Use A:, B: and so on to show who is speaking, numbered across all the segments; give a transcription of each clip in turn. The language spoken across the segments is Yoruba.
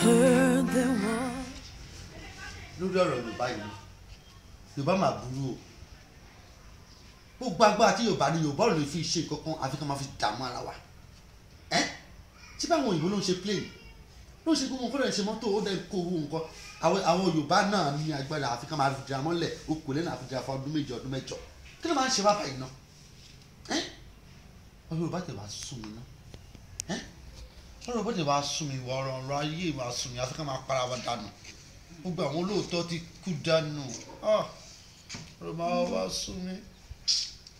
A: Heard there was.
B: Lórí ọ̀rọ̀ Yorùbá yìí, Yorùbá máa burú o. Gbogbo agbára tí Yorùbá ní, Yorùbá ò lè fi ṣe nǹkan kan àfi ká máa fi dààmú ara wa. Ẹ́ tí báwọn òyìnbó ló ń ṣe plane, ló ń ṣe gbogbo nǹkan, ló ń ṣe mọ́tò, ó dẹ̀ kó owó nǹkan. Àwọn Yorùbá náà ní agbára àfi ká máa fi dira mọ́lẹ̀ okòólé náà, fi dira fún ọdún 7, ọdún 8. Kí ló máa ń ṣe wá báyìí náà? Ẹ́, ọ̀rọ̀ Yorùbá tẹ̀ wá sún mi náà. Ẹ́, ọ̀rọ̀ Yorùbá tẹ̀ wá sún mi, wọ ọ̀rọ̀ ayé wá sún mi, àfi ká máa para wa dànù. Gbogbo àwọn olóòótọ́ ti kú dànù. Ọ̀rọ̀ máa wá sún mi.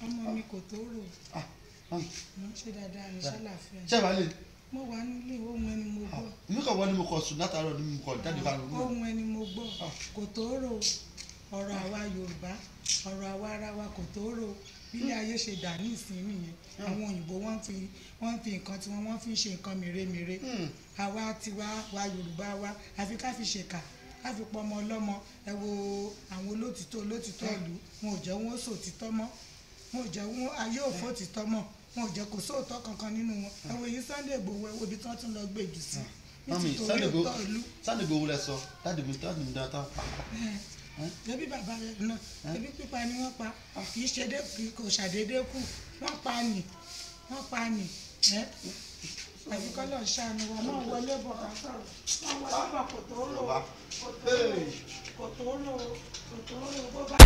C: Ọmọ mi, kò tó rò.
B: Mummy.
C: Mo ń ṣe dáadáa ní ṣàlàáfíà.
B: Ṣé ìwà lè?
C: Mo wà nílé, ohun ẹni mo gbọ́.
B: Èmi kàn wọ́n ní mo kàn sùn látàárọ̀ ní mo kàn jáde bá mi.
C: Ohun ẹni mo gbọ́, kò tó rò. Ọ̀rọ̀ àwa Yorùbá, ọ̀rọ̀ àwa ara wa, kò tó rò. Bílẹ̀ ayé ṣe dà ní ìsín nìyẹn. Àwọn òyìnbó wọ́n fi nǹkan tí wọ́n fi ń ṣe nǹkan mèremère. Àwa tiwa wa Yorùbá wa, àfi ká fi ṣèkà, ká fi pọmọ ọlọ́mọ. Ẹ wo àwọn olótìtọ́ ìlú, wọn ò jẹ́ wọn ó sòtítọ́ mọ́, wọn ò jẹ́ wọn ayé òfò títọ́ mọ́, wọn ò jẹ́ kó sóòótọ́ kankan nínú wọn. Ẹ wo èyí Sunday Igboho, ẹ wo ibi tí wọ́n tún lọ gbé jù sí
B: Mummy,
C: nítorí
B: Sunday Igboho.
C: òótọ́ ìlú.
B: Sunday Igboho lẹ sọ. Daddy mi dáadáa pa.
C: Ẹbí bàbá rẹ náà, ẹbí pípa ni wọ́n pa. Kì í ṣe dé, kò ṣàdédé kú. Wọ́n pa nì, wọ́n pa nì. Ẹ́, àbí kọ́ lọ́ọ́ ṣàánú wa. Máa wọlé bọ̀ ká sọ̀rọ̀, máa wọlé bọ̀. Kò tó rò, kò tó rò, kò tó rò, kò tó rò bó bá.